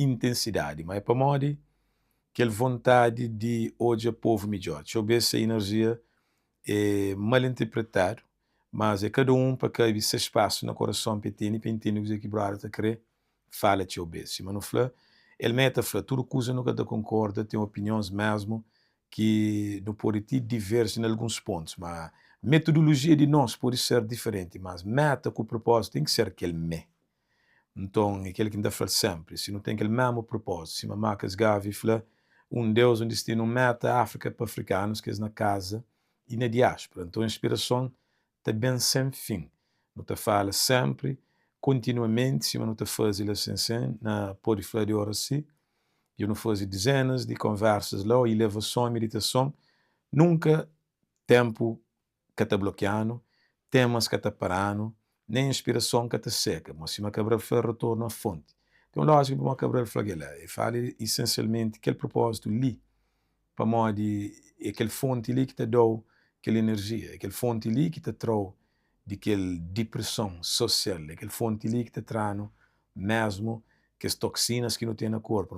intensidadi, ma é pamodi kel vontadi di odja povu midjor. Txeu bês se enerjia é mal interpretadu, mas é kada un pa kabe se spasu na korason pa e tene, pa intende kuzê ki brother ta krê fala txeu bês. Sima nu fla, el mê ta fla, tudu kuza nu ka ta konkorda, ten opinions mesmu ki nu pode ti diverge na alguns pontus, ma metodolojia di nos pode ser diferenti, mas meta ku propósitu ten ki ser kel mê. Nton, é kel ki N ta fla senpri, si nu ten kel mesmu propósitu, sima Marcus Garvey fla, un Deus, un distinu, un meta, Áfrika pa afrikanus, kes na kaza i na diáspora. Nton, inspirason ta ben sen fin. Nu ta fala senpri, kontinuamenti, sima nu ta faze la sen na Pode Fla di Oracy, dja nu faze dizenas di konversas la, ilevason, meditason, nunka tenpu ka ta blokia-nu, temas ka ta para-nu, nen inspirason ka ta seka. Mo sima Cabral fla, retornu a fonti. Ten un lójika pamodi Cabral fla kel-la. E fala esensialmenti kel propózitu li, pamodi é kel fonti li ki ta da-u kel enerjia, é kel fonti li ki ta tra-u di kel dipreson sosial, é kel fonti li ki ta tra-nu mesmu kes toksinas ki nu ten na korpu.